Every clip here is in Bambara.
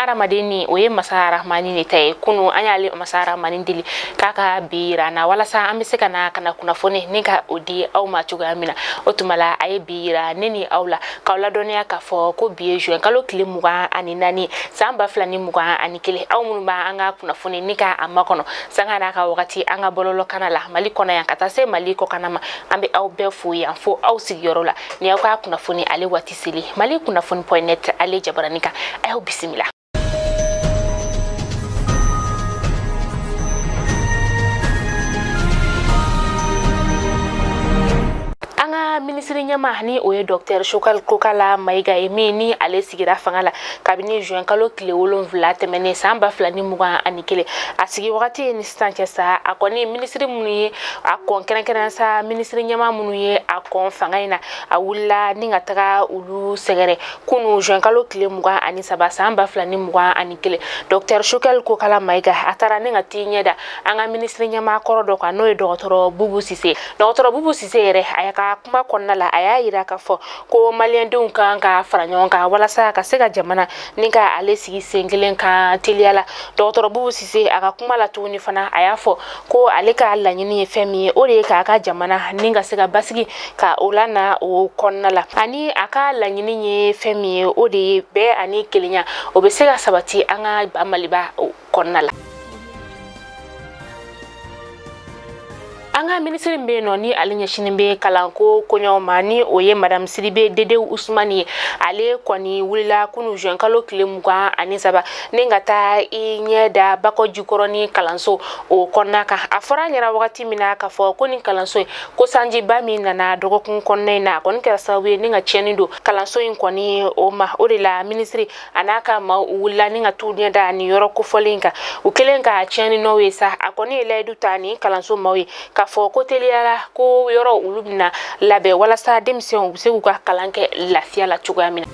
Buna hadamaden ni o ye masa Rahmani de ta ye. Kunu an y'ale masa Rahmani deli k'a ka bi yira an na walasa an bɛ se ka na ka na kunnafoni ni ka o di aw ma cogoya min na. O tuma la a ye bi yira ne ni aw la k'aw ladɔnniya k'a fɔ ko bi ye juin kalo tile 24 san 2021. Aw minnu b'an ka kunnafoni ni ka a makɔnɔ sanga n'a ka wagati an ka bɔlɔlɔ kana la Mali kɔnɔ yan ka taa se Mali kɔkanna ma, an bɛ aw bɛɛ fo yan fo aw sigiyɔrɔ la. Ni aw ka kunnafoni ale waati seli Mali kunnafoni.net ale jabarani kan, a y'aw bisimila. An ka minisiri ɲɛma ni o ye Dr Choguel Kokalla Maïga ye, min ni ale sigira fanga la kabini juin kalo tile 7 tɛmɛnen san 2021. A sigi wagati ni sisan cɛ sa, a kɔni minisiri minnu ye a kɔn kɛrɛnkɛrɛn sa, minisiri ɲɛma minnu ye a kɔn fanga in na, a wulila ni ka taga olu sɛgɛrɛ kunu juin kalo tile 23 san 2021. Dr Choguel Kokalla Maïga a taara ni ka t'i ɲɛ da an ka minisiri ɲɛma kɔrɔ dɔ kan, n'o ye dɔgɔtɔrɔ Boubou Cissé. Dɔgɔtɔrɔ Boubou Cissé yɛrɛ a y'a ka kuma kɔnɔna la, a y'a yira k'a fɔ ko maliyɛndenw kan ka fara ɲɔgɔn kan walasa ka se ka jamana ni ka ale sigi sen kelen kan teliya la. Dɔgɔtɔrɔ Boubou Cissé a ka kuma la tuguni fana, a y'a fɔ ko ale ka laɲini ye fɛn min ye, o de ye k'a ka jamana ni ka se ka basigi ka o lana o kɔnɔna la, ani a ka laɲini ye fɛn min ye, o de ye bɛɛ ani kelenya o bɛ se ka sabati an ka ba Maliba o kɔnɔna la. An ka minisiri min bɛ yen nɔ ni ale ɲɛsinnen bɛ kalanko koɲɛw ma, ni o ye Madame Sidibe Dedew Usumani ye, ale kɔni wulila kunu juin kalo tile 23 ni ka taa i ɲɛ da Bakɔ Jikɔrɔni kalanso o kɔnɔna kan. A fɔra a ɲɛna wagati min na k'a fɔ ko nin kalanso in, ko sanjiba min nana dɔgɔkun kɔnɔna in na, a kɔni kɛra sababu ye ni ka tiɲɛni don kalanso in kɔni o ma. O de la minisiri a n'a ka maaw wulila ni ka t'u ɲɛ da nin yɔrɔ kofɔlen kan. U kɛlen ka tiɲɛni nɔw ye sa, a kɔni ye layidu ta nin kalanso maaw ye k'a fɔ ko teliyara ko yɔrɔ olu bɛna labɛn walasa denmisɛnw u bɛ se k'u ka kalan kɛ lafiya la cogoya min na.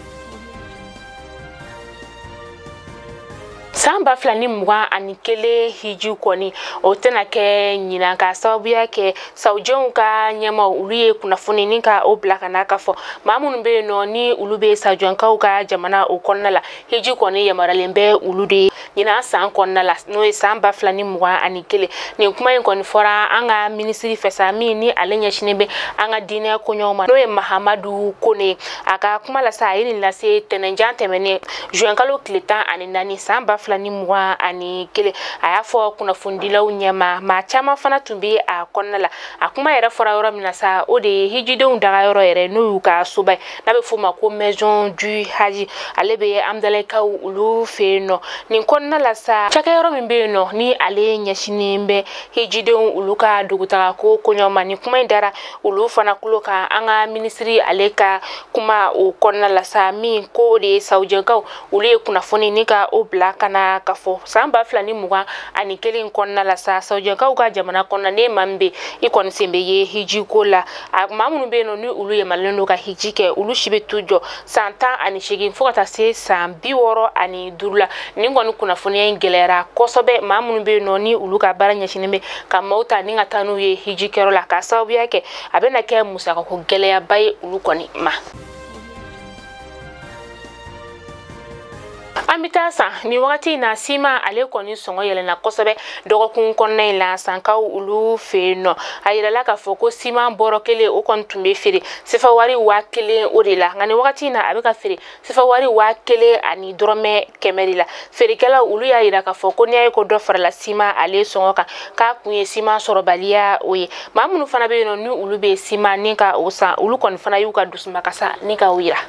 San 2021 hiji kɔni o tɛna kɛ ɲinan ka sababuya kɛ sawujɛnw ka ɲɛmaw olu ye kunnafoni ni ka o bila ka na k'a fɔ maa minnu bɛ yen nɔ ni olu bɛ sawujɛnkaw ka jamana o kɔnɔna la, hiji kɔni yamaruyalen bɛ olu de ye ɲinan san kɔnɔna la, n'o ye san 2021. Nin kuma in kɔni fɔra an ka minisiri fɛ sa, min ni ale ɲɛsinnen bɛ an ka diinɛ koɲɛw ma, n'o ye Mahamadu Kone. A ka kuma la sa, a ye nin lase tɛnɛnjan tɛmɛnen juin kalo tile 14 san 2021. A y'a fɔ kunnafonidilaw ɲɛma, maa caman fana tun bɛ a kɔnɔna la. A kuma yɛrɛ fɔra yɔrɔ min na sa, o de ye hijidenw dagayɔrɔ yɛrɛ, n'o y'u ka soba ye n'a bɛ f'o ma ko Maison du Haji, ale bɛ Amudalakaw olu fɛ yen nɔ. Nin kɔnɔna la sa, cakɛyɔrɔ min bɛ yen nɔ ni ale ɲɛsinnen bɛ hijidenw olu ka dugutagako koɲɛw ma, nin kuma in dara olu fana tulo kan an ka minisiri ale ka kuma o kɔnɔna la sa, min ko o de ye sawujɛkaw olu ye kunnafoni ni ka o bila ka na k'a fɔ san 2021 kɔnɔna la sa, sawujɛkaw ka jamana kɔnɔna ne maa min bɛ i kɔni sen bɛ ye hiji ko la, a maa minnu bɛ yen nɔ ni olu yamaruyalen don ka hiji kɛ, olu si bɛ t'u jɔ san 18 fo ka taa se san 65 la. Nin kɔni kunnafoniya in gɛlɛyara kosɛbɛ maa minnu bɛ yen nɔ ni olu ka baara ɲɛsinnen bɛ ka maaw ta ni ka taa n'u ye hiji kɛyɔrɔ la, k'a sababuya kɛ a bɛna kɛ musakako gɛlɛyaba ye olu kɔni ma. An bɛ taa san nin wagati in na, siman ale kɔni sɔngɔ yɛlɛnna kosɛbɛ dɔgɔkun kɔnɔna in la sankaw olu fɛ yen nɔ. A yirala k'a fɔ ko siman bɔrɔ kelen o kɔni tun bɛ feere sefa wari 1000 o de la, nka nin wagati in na a bɛ ka feere sefa wari 1000 ni dɔrɔmɛ 100 de la. Feerekɛlaw olu y'a yira k'a fɔ ko n'i y'a ye ko dɔ farala siman ale sɔngɔ kan, k'a kun ye siman sɔrɔbaliya o ye. Maa minnu fana bɛ yen nɔ ni olu bɛ siman ni ka o san, olu kɔni fana y'u ka dusumakasa ni ka o yira.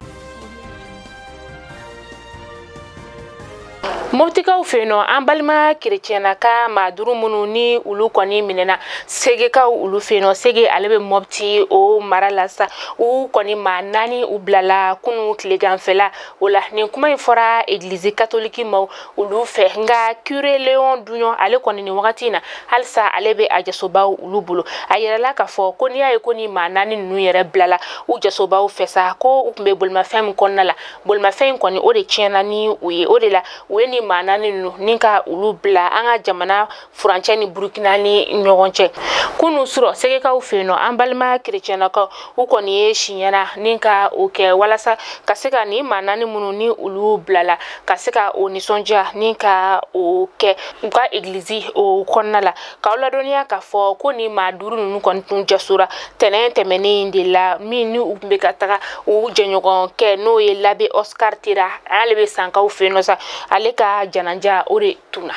Moptikaw fɛ yen nɔ, an balima kerecɛnnaka maa duuru minnu ni olu kɔni minɛna Segekaw olu fɛ yen nɔ, Sege ale bɛ Mopti o mara la sa, u kɔni maa 4 u bilala kunu tileganfɛla o la. Nin kuma in fɔra egilizi katoliki maaw olu fɛ, nka curé Léon Duɲɔ ale kɔni nin wagati in na halisa ale bɛ a jasobaw olu bolo. A yirala k'a fɔ ko n'i y'a ye ko ni maa 4 ninnu yɛrɛ bilala u jasobaw fɛ sa, ko u tun bɛ bolimafɛn min kɔnɔna la, bolimafɛn in kɔni o de tiɲɛna ni u ye, o de la u ye nin ni maa naani ninnu ni ka olu bila an ka jamana furancɛ ni Burukina ni ɲɔgɔn cɛ. Kunu surɔ Segekaw fɛ yen nɔ, an balima kerecɛnnakaw u kɔni ye siɲɛna ni ka o kɛ walasa ka se ka nin maa naani minnu ni olu bilala ka se ka o nisɔndiya ni ka o kɛ u ka egilizi o kɔnɔna la. K'aw ladɔnniya k'a fɔ ko nin maa 5 ninnu kɔni tun jasora tɛnɛn tɛmɛnen de la, min ni u tun bɛ ka taga u jɛɲɔgɔn kɛ n'o ye Labe Oscar Tera, ale bɛ Sankaw fɛ yen nɔ sa, ale ka janaja o de tunna.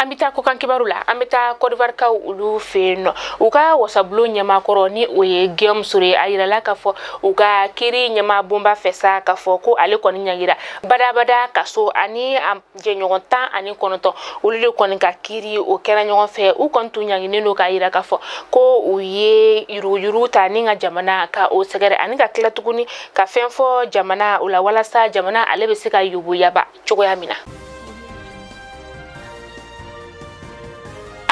An bɛ taa kɔkan kibaru la, an bɛ taa Côte d'Ivoire kaw olu fɛ yen nɔ. U ka wasabulon ɲɛmaakɔrɔ ni o ye Guillaume Soro ye, a yirala k'a fɔ u ka kiiri ɲɛmaabonba fɛ sa k'a fɔ ko ale kɔni ɲangira badabada kaso ani a jɛɲɔgɔn 19 olu de kɔni ka kiiri o kɛra ɲɔgɔn fɛ. U kɔni tun ɲanginen don k'a yira k'a fɔ ko u ye yuruguyurugu ta ni ka jamana ka o sɛgɛrɛ ani ka tila tuguni ka fɛn fɔ jamana o la walasa jamana ale bɛ se ka yoboyaba cogoya min na.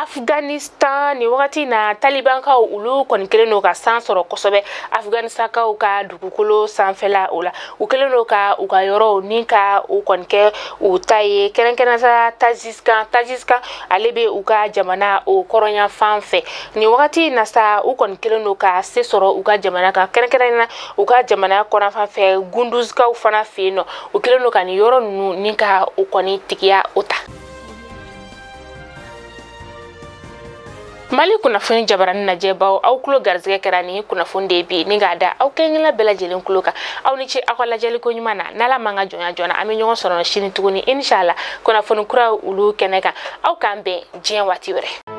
Afghanistan ni wagati na talibankaw olu kɔni kɛlen don ka san sɔrɔ kosɛbɛ Afghanistankaw ka dugukolo sanfɛla o la. U kɛlen don ka u ka yɔrɔw ni ka u kɔni kɛ u ta ye, kɛrɛnkɛrɛnnenya Tajikistan ale bɛ u ka jamana o kɔrɔnya fan fɛ. Nin wagati na sa, u kɔni kɛlen don ka se sɔrɔ u ka jamana kan, kɛrɛnkɛrɛnnenya u ka jamana kɔrɔn fan fɛ Gunduzkaw fana fɛ yen nɔ. U kɛlen don ka nin yɔrɔ ninnu ni ka u kɔni tigiya o ta. Mali kunnafoni jabarani lajɛbaw, aw kulo garisɛgɛ kɛra ni kunnafoni de ye bi ni k'a da aw kelen-kelenna bɛɛ lajɛlen kulo kan. Aw ni ce aw ka lajɛli ko ɲuman na. N'Ala m'an ka jɔnya joona, an bɛ ɲɔgɔn sɔrɔ sini tuguni inshallah kunnafoni kuraw olu kɛnɛ kan. Aw k'an bɛn diɲɛ waati wɛrɛ.